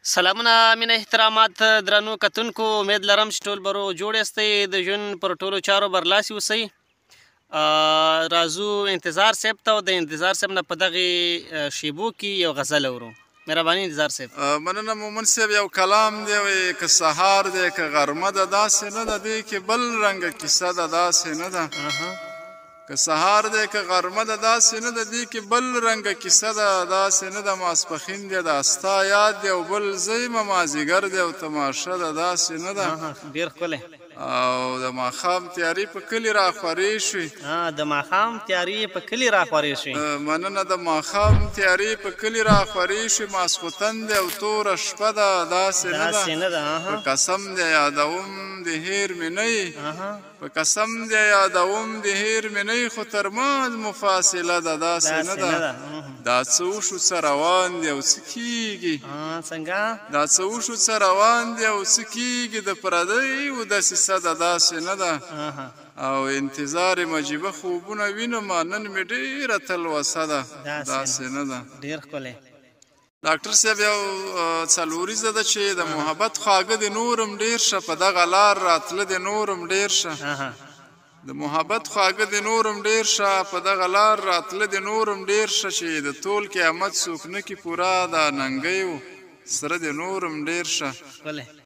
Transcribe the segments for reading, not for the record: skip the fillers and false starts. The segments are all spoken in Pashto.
سلامونه، مینه، احترامات درنو کتونکو. امید لرم چې ټول به روغ جوړ یاستئ، د ژوند پر ټولو چارو برلاسي اوسئ. راځو انتظار صاحب ته او د انتظار صاحب نه په دغې شیبو کې یو غزل اورو. مهرباني انتظار صاحب. مننه مومن صاحب. یو کلام دی، وایي که سهار دی که غرمه ده، داسې نه ده، دې کې بل رنګه کیسه ده، داسې نه ده. که سهار دی که غرمه ده، داسې نه ده، دې کې بل رنګه کیسه ده، داسې نه ده. ماسپښین دی دا ستا یاد دی او بل زه یمه، مازدیګر دی او تماشه ده، داسې نه ده. ډېر ښکلی. او د ماښام تیارې په کلي را خورې شوې. د ماښام تیارې په کلي را خورې شوې. مننه. د ماښام تیارې په کلي را خورې شوې، ماسخوتن دی او توره شپه ده، داسې نه ده. داسې نه ده. په قسم دی یادوم دې، هېر مې نه یې. په قسم دی یادوم دې، هېر مې نه یې، خو تر ما مفاصله ده، داسې نه ده. دا څه وشو، څه روان دي او څه کېږي؟ څنګه؟ دا څه وشو، څه روان دي او څه کېږي؟ د پردیو دسیسه ده، داسې نه ده. او انتظار مجیبه خوبونه وینم، نن مې ډېره تلوسه ده، داسې نه ده. ډېر ښکلی. ډاکټر صاحب، یو څلوریزه ده چې د محبت خواږه دې نورم ډېر شه، په دغه لار راتله دې نورم ډېر شه. د محبت خواږه دې نورم ډېر شه، په دغه لار راتله دې نورم ډېر شه، چې د تول قیامت څوک نه کي پوره، دا ننګۍ و سره دې نورم ډېر شه.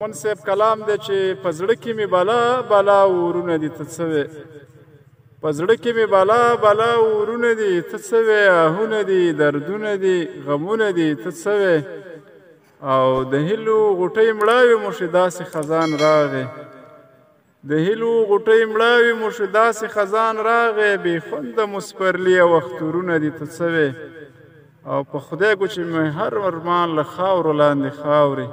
من صاحب کلام دی چې په زړه کې مې بلا بلا اورونه دي، ته څه وې؟ په زړه کې مې بلا بلا اورونه دي، ته څه وې؟ آهونه دي، دردونه دي، غمونه دي، ته څه وې؟ او د هیلو غوټۍ مړاوې مو شي، داسې خزان راغی. د هیلو غوټۍ مړاوې مو شي، داسې خزان راغی، بې خونده مو سپرلي او اخترونه دي، ته څه وې؟ او په خدای ګو چې مې هر ارمان له خاورو لاندې خاورې،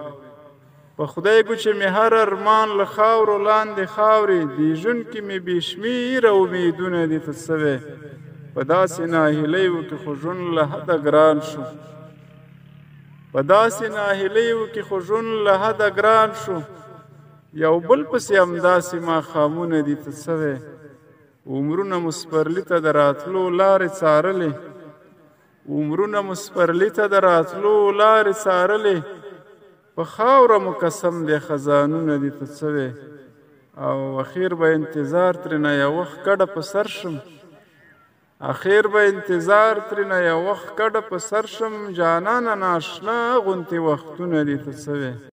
په خدای ګو چې مې هر ارمان له خاورو لاندې خاورې، دې ژوند کې مې بې شمېره امیدونه دي، ته څه وې؟ په داسې ناهیلیو کې خو ژوند له حده ګران شو، په داسې ناهیلیو کې خو ژوند له حده ګران شو، یو بل پسې همداسې ماښامونه دي، ته څه وې؟ عمرونه مو سپرلي ته د راتلو لارې څارلې، عمرونه مو سپرلي ته د راتلو لارې څارلې، په خاوره مو قسم دی خزانونه دي، ته څه وې؟ او اخیر به انتظار ترېنه یو وخت کډه په سر شم، اخیر به انتظار ترېنه یو وخت کډه په سر شم، جانانه ناشنا غوندې وختونه دي، ته څه وې؟